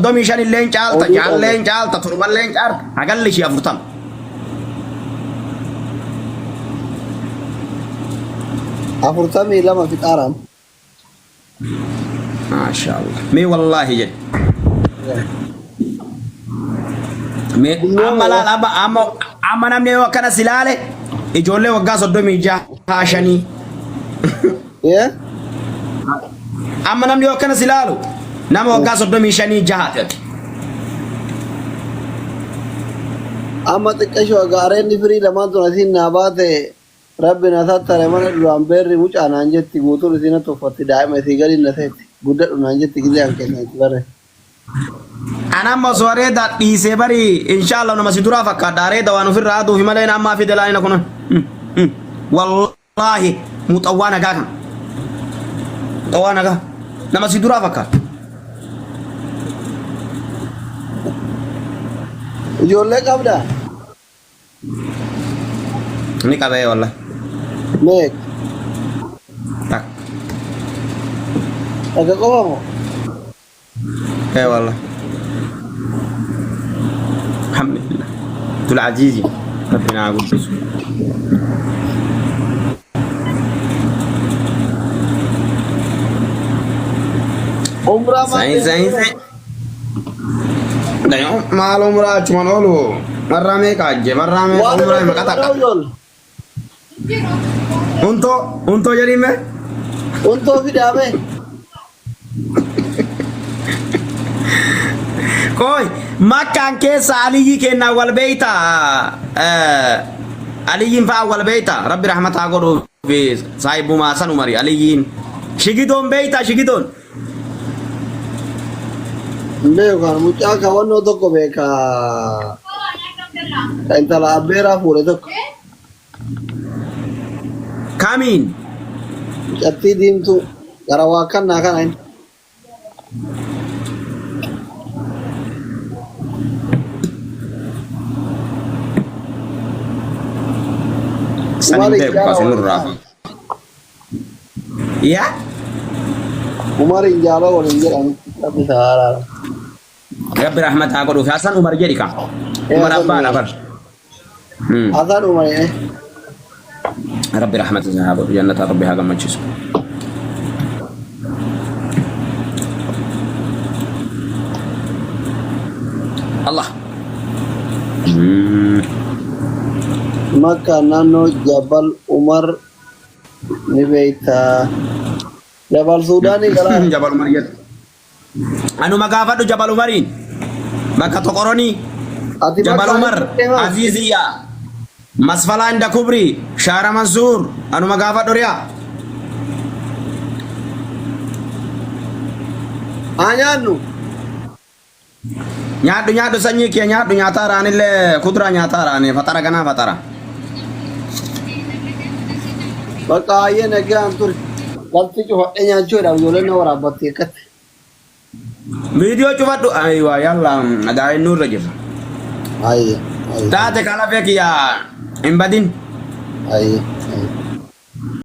35 illee hin caalta, Oduu jaallee qabu. hin caalta, torballee hin caalta. Hagalli ishii 40. 42 fixaaraam. Maashaallah. Mee wallaahi jedhi. Mee amma laal amma amma amma namni yoo akkana si laale ijoollee waggaa 36 shanii. Yee? Amma namni yoo akkana si laalu nama waggaa 35 jahaati ati. Amma xiqqashoo gaareenni firii lamaan tun asiin naa baate Rabbi na sattare mana duraan beerri mucaa naan jetti guutuun isii na tuffatti daa'ima isii gadi na seetti guddadhu naan jetti gizee an kenna itti bare. An amma osoo areeda dhiisee bari inshaallah nama si duraa fakkaadha areeda waan ofirraa aduufi malee ammaa fide laayina kun. Wallaahi muxawwaa nagaa kan. Muxawwaa nagaa nama si duraa fakkaata. Ijoollee qabdaa? Ni qabee wallahi. Meeqa? Takka. Takka qofa moo? Ee wallahi. Alhamdulillah. Abdul Azizi. Rabbi naa guddisu. Umraa maal Sayin sayin deemtee? sayin. Maal umraa achumaan oolu marraa meeqa ajje marraa meeqa Waan umraa meeqa takka. ijoollee. Untoo untoo jedhii mee. Untoo fidaame. Kooy makkaan keessa aliyyii kennaa wal beeyta aliyyiin fa'a wal beeyta rabbi rahmataa godhuu fi saahibumaa san umari aliyyiin shigidoon beeyta shigidoon. Hin beeku kan mucaa kaawwannoo tokko beeka. Ka intala abbeeraa fuudhe tokko. Kamiin? Mucattii diimtuu gara waa kannaa kana inni. San hin Umar beeku Injaala kasin waliin nurraa. ta'an. Yaa? Umar Injaaloo waliin jedhamu. Rabbi isaa araara. Rabbi rahmata haa godhuuf. Hasan Umar jedhi ka. Umar Hasan abbaadha Umar. bar. Hasan Umar. Rabbi rahmata isaa haa godhu. Jannata Rabbi haa gammachiisu. Allah. Makka naannoo Jabal Umar ni beektaa. Jabal Suudaanii galaa. Jabal Umar jedhu. Anuma gaafadhu Jabal Umariin. Bakka Toqoronii. Ati Jabal bakka Umar. deemaa. Aziiziyyaa. Masfalaa Inda Kubrii. Shaara Mansuur. Anuma gaafadhu riyaa. Haa nyaannu. Nyaadhu nyaadhu sanyii kiyya nyaadhu nyaataa raanillee kuduraa nyaataa raane faxara ganaa faxara. Bakka hayyee nagaan ture. Lafti cufadhee nyaachuudhaaf ijoolleen na waraabbatti akkatti. Viidiyoo cufadhu ayiwa yalla daa'in nurra jirra. Hayyee. Hayyee. Taate kalafee kiyya hin badin. Hayyee. Hayyee.